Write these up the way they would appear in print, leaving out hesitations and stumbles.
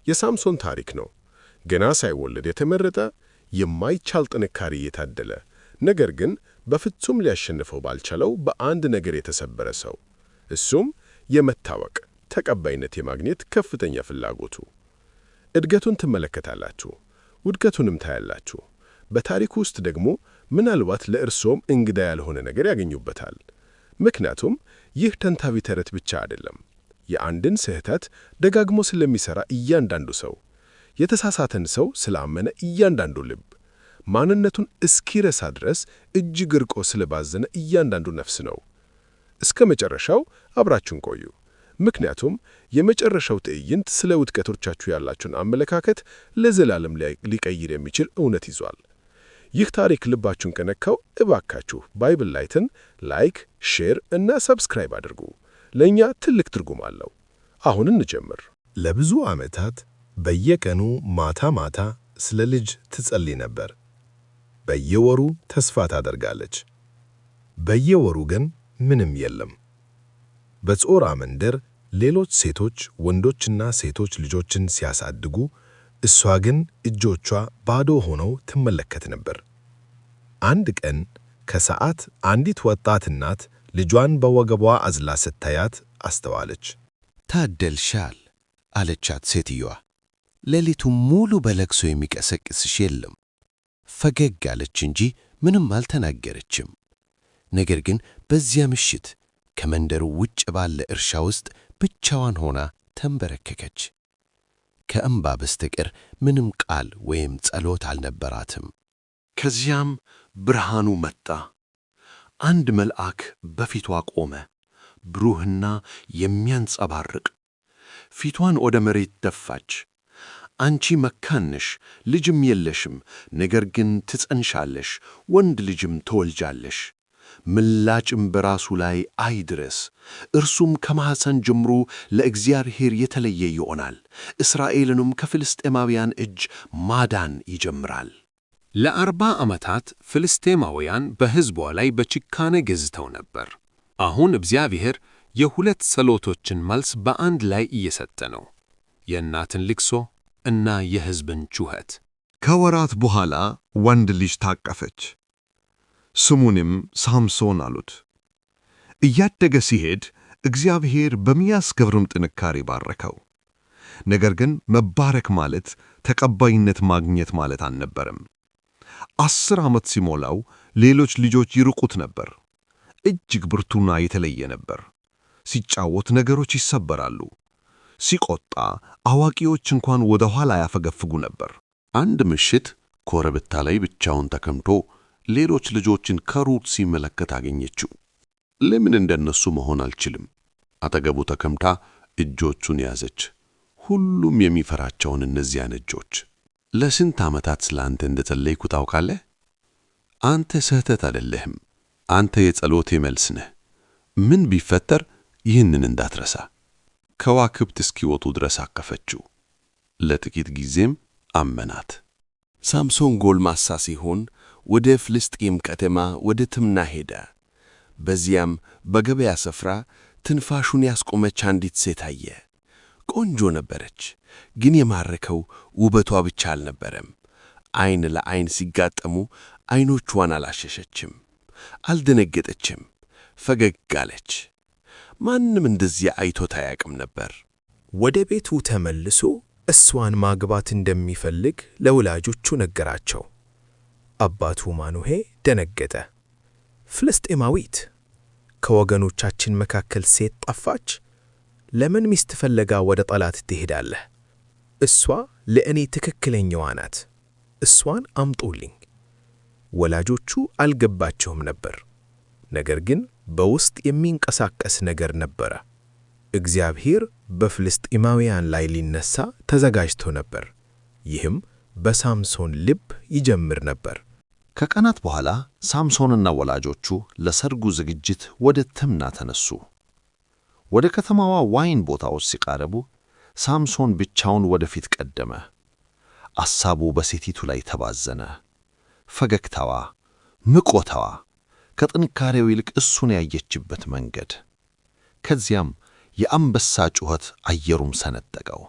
የሳምሶን ታሪክ ነው። ገና ሳይወለድ የተመረጠ፣ የማይቻል ጥንካሬ የታደለ፣ ነገር ግን በፍጹም ሊያሸንፈው ባልቻለው በአንድ ነገር የተሰበረ ሰው። እሱም የመታወቅ፣ ተቀባይነት የማግኘት ከፍተኛ ፍላጎቱ። እድገቱን ትመለከታላችሁ፣ ውድቀቱንም ታያላችሁ። በታሪኩ ውስጥ ደግሞ ምናልባት ለእርሶም እንግዳ ያልሆነ ነገር ያገኙበታል። ምክንያቱም ይህ ጥንታዊ ተረት ብቻ አይደለም። የአንድን ስህተት ደጋግሞ ስለሚሠራ እያንዳንዱ ሰው፣ የተሳሳተን ሰው ስላመነ እያንዳንዱ ልብ፣ ማንነቱን እስኪረሳ ድረስ እጅግ ርቆ ስለባዘነ እያንዳንዱ ነፍስ ነው። እስከ መጨረሻው አብራችሁን ቆዩ። ምክንያቱም የመጨረሻው ትዕይንት ስለ ውድቀቶቻችሁ ያላችሁን አመለካከት ለዘላለም ሊቀይር የሚችል እውነት ይዟል። ይህ ታሪክ ልባችሁን ከነካው እባካችሁ Bible Light ን like፣ share እና subscribe አድርጉ። ለእኛ ትልቅ ትርጉም አለው። አሁን እንጀምር። ለብዙ ዓመታት በየቀኑ ማታ ማታ ስለ ልጅ ትጸልይ ነበር። በየወሩ ተስፋ ታደርጋለች። በየወሩ ግን ምንም የለም። በጾራ መንደር ሌሎች ሴቶች ወንዶችና ሴቶች ልጆችን ሲያሳድጉ፣ እሷ ግን እጆቿ ባዶ ሆነው ትመለከት ነበር። አንድ ቀን ከሰዓት አንዲት ወጣት እናት ልጇን በወገቧ አዝላ ስታያት አስተዋለች። ታደልሻል አለቻት ሴትዮዋ። ሌሊቱን ሙሉ በለቅሶ የሚቀሰቅስሽ የለም። ፈገግ አለች እንጂ ምንም አልተናገረችም። ነገር ግን በዚያ ምሽት ከመንደሩ ውጭ ባለ እርሻ ውስጥ ብቻዋን ሆና ተንበረከከች። ከእንባ በስተቀር ምንም ቃል ወይም ጸሎት አልነበራትም። ከዚያም ብርሃኑ መጣ። አንድ መልአክ በፊቷ ቆመ፣ ብሩህና የሚያንጸባርቅ። ፊቷን ወደ መሬት ደፋች። አንቺ መካን ነሽ፣ ልጅም የለሽም፣ ነገር ግን ትጸንሻለሽ፣ ወንድ ልጅም ትወልጃለሽ። ምላጭም በራሱ ላይ አይድረስ፣ እርሱም ከማኅፀን ጀምሮ ለእግዚአብሔር የተለየ ይሆናል፣ እስራኤልንም ከፍልስጥኤማውያን እጅ ማዳን ይጀምራል። ለ40 ዓመታት ፍልስጤማውያን በሕዝቧ ላይ በጭካኔ ገዝተው ነበር። አሁን እግዚአብሔር የሁለት ጸሎቶችን መልስ በአንድ ላይ እየሰጠ ነው፤ የእናትን ልቅሶ እና የሕዝብን ጩኸት። ከወራት በኋላ ወንድ ልጅ ታቀፈች። ስሙንም ሳምሶን አሉት። እያደገ ሲሄድ እግዚአብሔር በሚያስገርም ጥንካሬ ባረከው። ነገር ግን መባረክ ማለት ተቀባይነት ማግኘት ማለት አልነበረም። 10 ዓመት ሲሞላው ሌሎች ልጆች ይርቁት ነበር። እጅግ ብርቱና የተለየ ነበር። ሲጫወት ነገሮች ይሰበራሉ። ሲቆጣ አዋቂዎች እንኳን ወደ ኋላ ያፈገፍጉ ነበር። አንድ ምሽት ኮረብታ ላይ ብቻውን ተቀምጦ ሌሎች ልጆችን ከሩቅ ሲመለከት አገኘችው። ለምን እንደነሱ መሆን አልችልም? አጠገቡ ተቀምጣ እጆቹን ያዘች። ሁሉም የሚፈራቸውን እነዚያን እጆች። ለስንት ዓመታት ስለ አንተ እንደጸለይኩ ታውቃለህ? አንተ ስህተት አይደለህም። አንተ የጸሎቴ መልስ ነህ። ምን ቢፈጠር ይህንን እንዳትረሳ። ከዋክብት እስኪወጡ ድረስ አቀፈችው። ለጥቂት ጊዜም አመናት። ሳምሶን ጎልማሳ ሲሆን ወደ ፍልስጥኤም ከተማ ወደ ትምና ሄደ። በዚያም በገበያ ስፍራ ትንፋሹን ያስቆመች አንዲት ሴት አየ። ቆንጆ ነበረች፣ ግን የማረከው ውበቷ ብቻ አልነበረም። ዓይን ለዓይን ሲጋጠሙ ዓይኖቿን አላሸሸችም፣ አልደነገጠችም፣ ፈገግ አለች። ማንም እንደዚያ አይቶት አያውቅም ነበር። ወደ ቤቱ ተመልሶ እሷን ማግባት እንደሚፈልግ ለወላጆቹ ነገራቸው። አባቱ ማኑሄ ደነገጠ። ፍልስጤማዊት፣ ከወገኖቻችን መካከል ሴት ጠፋች? ለምን ሚስት ፍለጋ ወደ ጠላት ትሄዳለህ? እሷ ለእኔ ትክክለኛዋ ናት። እሷን አምጡልኝ። ወላጆቹ አልገባቸውም ነበር። ነገር ግን በውስጥ የሚንቀሳቀስ ነገር ነበረ። እግዚአብሔር በፍልስጥኤማውያን ላይ ሊነሳ ተዘጋጅቶ ነበር። ይህም በሳምሶን ልብ ይጀምር ነበር። ከቀናት በኋላ ሳምሶንና ወላጆቹ ለሰርጉ ዝግጅት ወደ ትምና ተነሱ። ወደ ከተማዋ ዋይን ቦታዎች ሲቃረቡ ሳምሶን ብቻውን ወደፊት ቀደመ። አሳቡ በሴቲቱ ላይ ተባዘነ። ፈገግታዋ፣ ምቆታዋ፣ ከጥንካሬው ይልቅ እሱን ያየችበት መንገድ። ከዚያም የአንበሳ ጩኸት አየሩም ሰነጠቀው።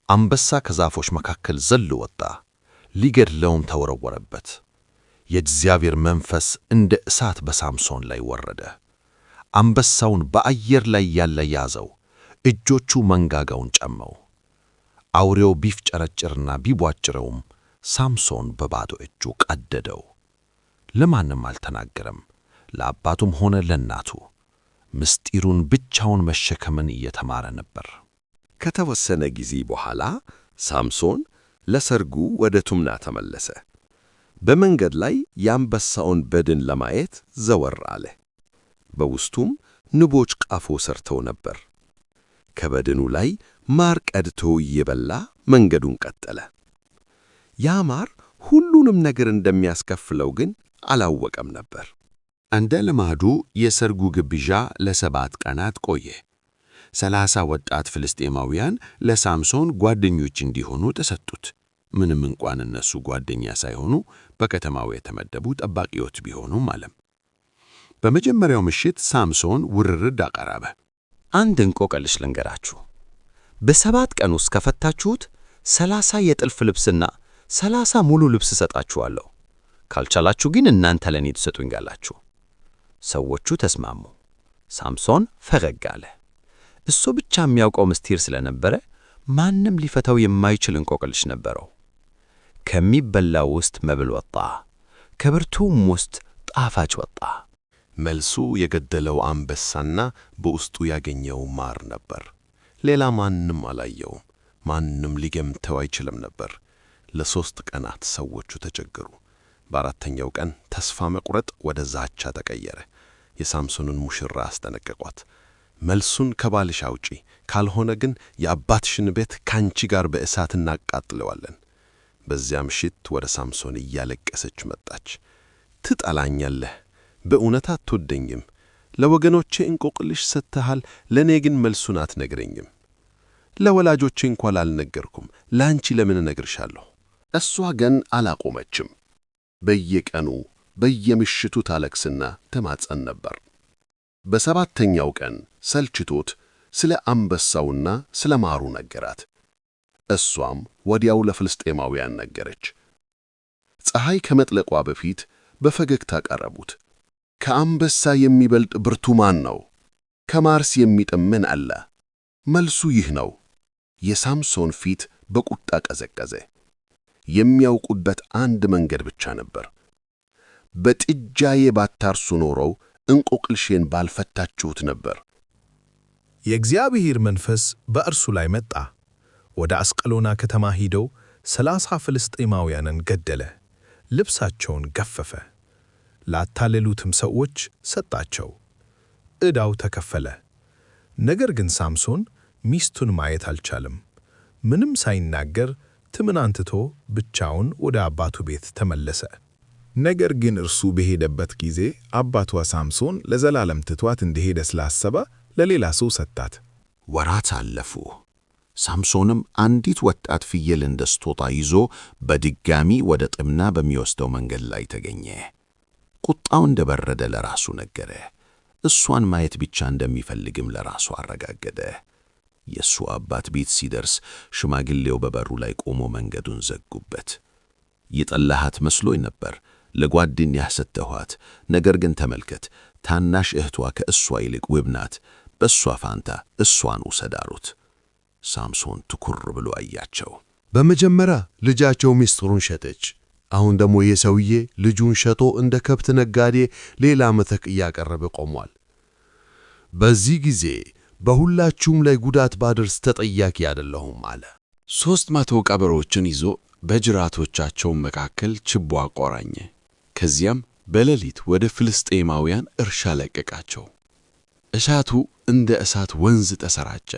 አንበሳ ከዛፎች መካከል ዘሎ ወጣ፣ ሊገድለውም ተወረወረበት። የእግዚአብሔር መንፈስ እንደ እሳት በሳምሶን ላይ ወረደ። አንበሳውን በአየር ላይ ያለ ያዘው፣ እጆቹ መንጋጋውን ጨመው። አውሬው ቢፍጨረጭርና ቢቧጭረውም ሳምሶን በባዶ እጁ ቀደደው። ለማንም አልተናገረም፣ ለአባቱም ሆነ ለእናቱ። ምስጢሩን ብቻውን መሸከምን እየተማረ ነበር። ከተወሰነ ጊዜ በኋላ ሳምሶን ለሰርጉ ወደ ቱምና ተመለሰ። በመንገድ ላይ የአንበሳውን በድን ለማየት ዘወር አለ። በውስጡም ንቦች ቀፎ ሰርተው ነበር። ከበድኑ ላይ ማር ቀድቶ እየበላ መንገዱን ቀጠለ። ያ ማር ሁሉንም ነገር እንደሚያስከፍለው ግን አላወቀም ነበር። እንደ ልማዱ የሰርጉ ግብዣ ለ7 ቀናት ቆየ። 30 ወጣት ፍልስጤማውያን ለሳምሶን ጓደኞች እንዲሆኑ ተሰጡት። ምንም እንኳን እነሱ ጓደኛ ሳይሆኑ በከተማው የተመደቡ ጠባቂዎች ቢሆኑም አለም። በመጀመሪያው ምሽት ሳምሶን ውርርድ አቀረበ። አንድ እንቆቅልሽ ልንገራችሁ። በ7 ቀን ውስጥ ከፈታችሁት 30 የጥልፍ ልብስና 30 ሙሉ ልብስ እሰጣችኋለሁ። ካልቻላችሁ ግን እናንተ ለኔ ትሰጡኛላችሁ። ሰዎቹ ተስማሙ። ሳምሶን ፈገግ አለ። እሱ ብቻ የሚያውቀው ምስጢር ስለነበረ ማንም ሊፈታው የማይችል እንቆቅልሽ ነበረው። ከሚበላው ውስጥ መብል ወጣ፣ ከብርቱም ውስጥ ጣፋጭ ወጣ። መልሱ የገደለው አንበሳና በውስጡ ያገኘው ማር ነበር። ሌላ ማንም አላየውም። ማንም ሊገምተው አይችልም ነበር። ለ3 ቀናት ሰዎቹ ተቸገሩ። በአራተኛው ቀን ተስፋ መቁረጥ ወደ ዛቻ ተቀየረ። የሳምሶንን ሙሽራ አስጠነቀቋት። መልሱን ከባልሽ አውጪ፣ ካልሆነ ግን የአባትሽን ቤት ካንቺ ጋር በእሳት እናቃጥለዋለን። በዚያ ምሽት ወደ ሳምሶን እያለቀሰች መጣች። ትጠላኛለህ፣ በእውነት አትወደኝም። ለወገኖቼ እንቆቅልሽ ሰጥተሃል፣ ለእኔ ግን መልሱን አትነግረኝም። ለወላጆቼ እንኳን አልነገርኩም፣ ለአንቺ ለምን እነግርሻለሁ? እሷ ግን አላቆመችም። በየቀኑ በየምሽቱ ታለቅስና ተማጸን ነበር። በሰባተኛው ቀን ሰልችቶት ስለ አንበሳውና ስለ ማሩ ነገራት። እሷም ወዲያው ለፍልስጤማውያን ነገረች። ፀሐይ ከመጥለቋ በፊት በፈገግታ ቀረቡት። ከአንበሳ የሚበልጥ ብርቱ ማን ነው? ከማርስ የሚጥም ምን አለ? መልሱ ይህ ነው። የሳምሶን ፊት በቁጣ ቀዘቀዘ። የሚያውቁበት አንድ መንገድ ብቻ ነበር። በጥጃዬ ባታርሱ ኖሮ እንቆቅልሼን ባልፈታችሁት ነበር። የእግዚአብሔር መንፈስ በእርሱ ላይ መጣ። ወደ አስቀሎና ከተማ ሄደው 30 ፍልስጤማውያንን ገደለ፣ ልብሳቸውን ገፈፈ፣ ላታለሉትም ሰዎች ሰጣቸው። ዕዳው ተከፈለ። ነገር ግን ሳምሶን ሚስቱን ማየት አልቻለም። ምንም ሳይናገር ትምናን ትቶ ብቻውን ወደ አባቱ ቤት ተመለሰ። ነገር ግን እርሱ በሄደበት ጊዜ አባቷ ሳምሶን ለዘላለም ትቷት እንደሄደ ስላሰበ ለሌላ ሰው ሰጣት። ወራት አለፉ። ሳምሶንም አንዲት ወጣት ፍየል እንደ ስጦታ ይዞ በድጋሚ ወደ ጥምና በሚወስደው መንገድ ላይ ተገኘ። ቁጣው እንደበረደ ለራሱ ነገረ። እሷን ማየት ብቻ እንደሚፈልግም ለራሱ አረጋገጠ። የእሱ አባት ቤት ሲደርስ ሽማግሌው በበሩ ላይ ቆሞ መንገዱን ዘጉበት። የጠላሃት መስሎኝ ነበር፣ ለጓደኛህ ሰጥተኋት። ነገር ግን ተመልከት፣ ታናሽ እህቷ ከእሷ ይልቅ ውብ ናት። በእሷ ፋንታ እሷን ውሰድ አሉት። ሳምሶን ትኩር ብሎ አያቸው። በመጀመሪያ ልጃቸው ሚስጥሩን ሸጠች። አሁን ደግሞ ይህ ሰውዬ ልጁን ሸጦ እንደ ከብት ነጋዴ ሌላ መተክ እያቀረበ ቆሟል። በዚህ ጊዜ በሁላችሁም ላይ ጉዳት ባደርስ ተጠያቂ አይደለሁም አለ። 300 ቀበሮችን ይዞ በጅራቶቻቸው መካከል ችቦ አቆራኘ። ከዚያም በሌሊት ወደ ፍልስጤማውያን እርሻ ለቀቃቸው። እሳቱ እንደ እሳት ወንዝ ተሰራጨ።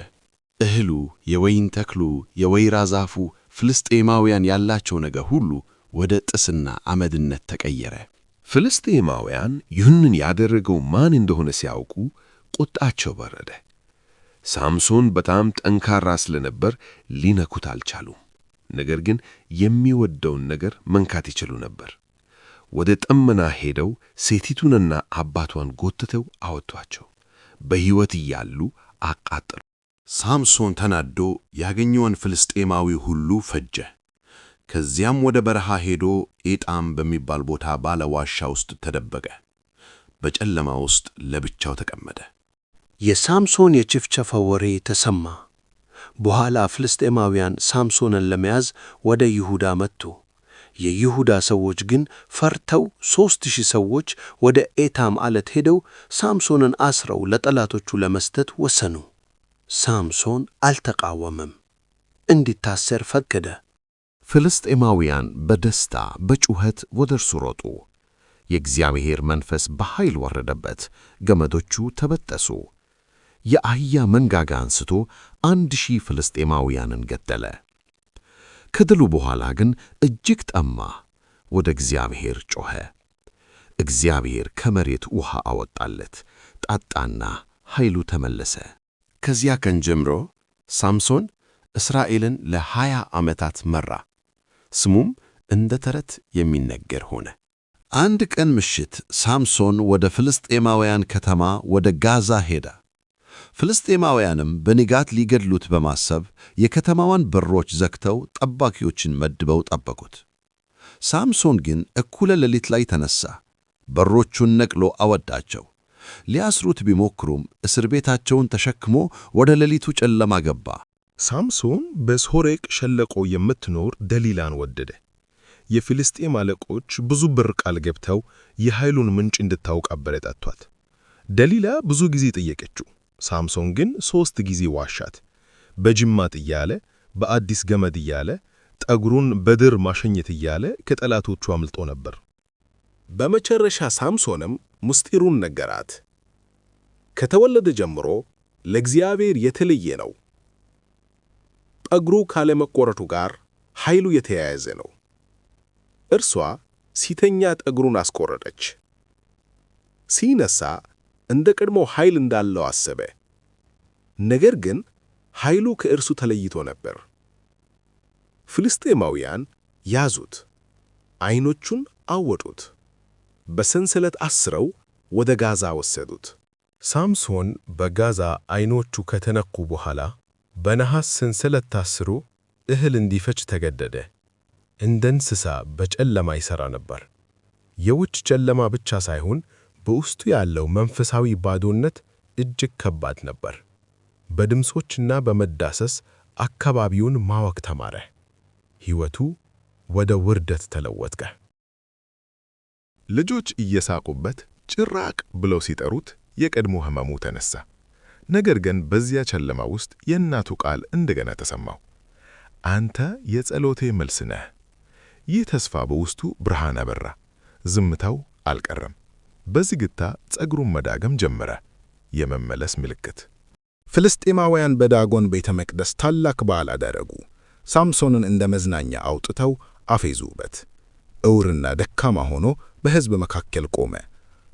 እህሉ፣ የወይን ተክሉ፣ የወይራ ዛፉ፣ ፍልስጤማውያን ያላቸው ነገር ሁሉ ወደ ጢስና አመድነት ተቀየረ። ፍልስጤማውያን ይህንን ያደረገው ማን እንደሆነ ሲያውቁ ቁጣቸው በረደ። ሳምሶን በጣም ጠንካራ ስለነበር ሊነኩት አልቻሉም። ነገር ግን የሚወደውን ነገር መንካት ይችሉ ነበር። ወደ ጠመና ሄደው ሴቲቱንና አባቷን ጎትተው አወጧቸው። በሕይወት እያሉ አቃጠሉ። ሳምሶን ተናዶ ያገኘውን ፍልስጤማዊ ሁሉ ፈጀ። ከዚያም ወደ በረሃ ሄዶ ኤጣም በሚባል ቦታ ባለ ዋሻ ውስጥ ተደበቀ። በጨለማ ውስጥ ለብቻው ተቀመጠ። የሳምሶን የጭፍጨፋ ወሬ ተሰማ። በኋላ ፍልስጤማውያን ሳምሶንን ለመያዝ ወደ ይሁዳ መጡ። የይሁዳ ሰዎች ግን ፈርተው 3,000 ሰዎች ወደ ኤታም ዓለት ሄደው ሳምሶንን አስረው ለጠላቶቹ ለመስጠት ወሰኑ። ሳምሶን አልተቃወመም፣ እንዲታሰር ፈቀደ። ፍልስጤማውያን በደስታ በጩኸት ወደ እርሱ ሮጡ። የእግዚአብሔር መንፈስ በኃይል ወረደበት፣ ገመዶቹ ተበጠሱ። የአህያ መንጋጋ አንስቶ 1,000 ፍልስጤማውያንን ገደለ። ከድሉ በኋላ ግን እጅግ ጠማ፣ ወደ እግዚአብሔር ጮኸ። እግዚአብሔር ከመሬት ውሃ አወጣለት፣ ጠጣና ኃይሉ ተመለሰ። ከዚያ ቀን ጀምሮ ሳምሶን እስራኤልን ለ20 ዓመታት መራ። ስሙም እንደ ተረት የሚነገር ሆነ። አንድ ቀን ምሽት ሳምሶን ወደ ፍልስጤማውያን ከተማ ወደ ጋዛ ሄደ። ፍልስጤማውያንም በንጋት ሊገድሉት በማሰብ የከተማዋን በሮች ዘግተው ጠባቂዎችን መድበው ጠበቁት። ሳምሶን ግን እኩለ ሌሊት ላይ ተነሣ፣ በሮቹን ነቅሎ አወጣቸው። ሊያስሩት ቢሞክሩም እስር ቤታቸውን ተሸክሞ ወደ ሌሊቱ ጨለማ ገባ። ሳምሶን በሶሬቅ ሸለቆ የምትኖር ደሊላን ወደደ። የፊልስጤም አለቆች ብዙ ብር ቃል ገብተው የኃይሉን ምንጭ እንድታውቅ አበረታቷት። ደሊላ ብዙ ጊዜ ጠየቀችው። ሳምሶን ግን ሦስት ጊዜ ዋሻት። በጅማት እያለ፣ በአዲስ ገመድ እያለ፣ ጠጉሩን በድር ማሸኘት እያለ ከጠላቶቹ አምልጦ ነበር። በመጨረሻ ሳምሶንም ምስጢሩን ነገራት። ከተወለደ ጀምሮ ለእግዚአብሔር የተለየ ነው። ጠጉሩ ካለመቆረጡ ጋር ኃይሉ የተያያዘ ነው። እርሷ ሲተኛ ጠጉሩን አስቆረጠች። ሲነሳ እንደ ቀድሞ ኃይል እንዳለው አሰበ። ነገር ግን ኃይሉ ከእርሱ ተለይቶ ነበር። ፍልስጤማውያን ያዙት፣ ዓይኖቹን አወጡት፣ በሰንሰለት አስረው ወደ ጋዛ ወሰዱት። ሳምሶን በጋዛ ዓይኖቹ ከተነኩ በኋላ በነሐስ ሰንሰለት ታስሮ እህል እንዲፈጭ ተገደደ። እንደ እንስሳ በጨለማ ይሠራ ነበር። የውጭ ጨለማ ብቻ ሳይሆን በውስጡ ያለው መንፈሳዊ ባዶነት እጅግ ከባድ ነበር። በድምፆችና በመዳሰስ አካባቢውን ማወቅ ተማረ። ሕይወቱ ወደ ውርደት ተለወጠ። ልጆች እየሳቁበት ጭራቅ ብለው ሲጠሩት የቀድሞ ሕመሙ ተነሳ። ነገር ግን በዚያ ጨለማ ውስጥ የእናቱ ቃል እንደገና ተሰማው። አንተ የጸሎቴ መልስ ነህ። ይህ ተስፋ በውስጡ ብርሃን አበራ። ዝምታው አልቀረም። በዝግታ ፀጉሩን መዳገም ጀመረ። የመመለስ ምልክት። ፍልስጤማውያን በዳጎን ቤተ መቅደስ ታላቅ በዓል አደረጉ። ሳምሶንን እንደ መዝናኛ አውጥተው አፌዙበት። ዕውርና ደካማ ሆኖ በሕዝብ መካከል ቆመ።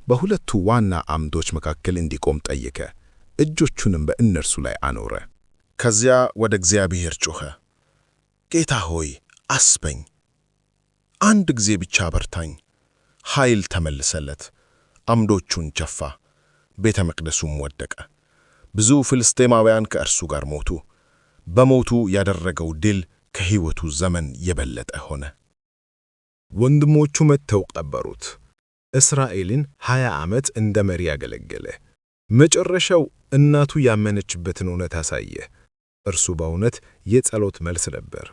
በሁለቱ ዋና ዓምዶች መካከል እንዲቆም ጠየቀ፣ እጆቹንም በእነርሱ ላይ አኖረ። ከዚያ ወደ እግዚአብሔር ጮኸ፣ ጌታ ሆይ አስበኝ፣ አንድ ጊዜ ብቻ አበርታኝ። ኃይል ተመለሰለት፣ ዓምዶቹን ቸፋ፣ ቤተ መቅደሱም ወደቀ። ብዙ ፍልስጤማውያን ከእርሱ ጋር ሞቱ። በሞቱ ያደረገው ድል ከሕይወቱ ዘመን የበለጠ ሆነ። ወንድሞቹ መጥተው ቀበሩት። እስራኤልን 20 ዓመት እንደ መሪ አገለገለ። መጨረሻው እናቱ ያመነችበትን እውነት አሳየ። እርሱ በእውነት የጸሎት መልስ ነበር።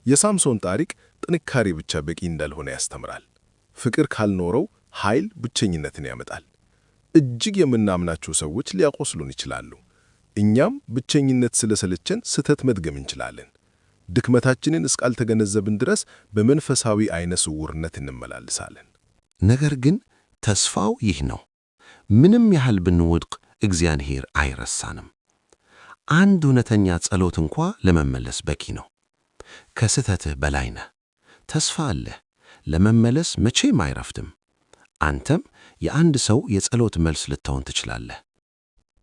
የሳምሶን ታሪክ ጥንካሬ ብቻ በቂ እንዳልሆነ ያስተምራል። ፍቅር ካልኖረው ኃይል ብቸኝነትን ያመጣል። እጅግ የምናምናቸው ሰዎች ሊያቆስሉን ይችላሉ። እኛም ብቸኝነት ስለሰለቸን ስህተት መድገም እንችላለን። ድክመታችንን እስካልተገነዘብን ድረስ በመንፈሳዊ አይነ ስውርነት እንመላልሳለን። ነገር ግን ተስፋው ይህ ነው፣ ምንም ያህል ብንወድቅ እግዚአብሔር አይረሳንም። አንድ እውነተኛ ጸሎት እንኳ ለመመለስ በቂ ነው። ከስህተትህ በላይ ነህ። ተስፋ አለህ። ለመመለስ መቼም አይረፍድም። አንተም የአንድ ሰው የጸሎት መልስ ልትሆን ትችላለህ።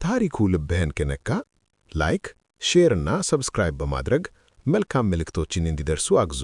ታሪኩ ልብህን ከነካ like፣ share እና subscribe በማድረግ መልካም መልእክቶችን እንዲደርሱ አግዙ።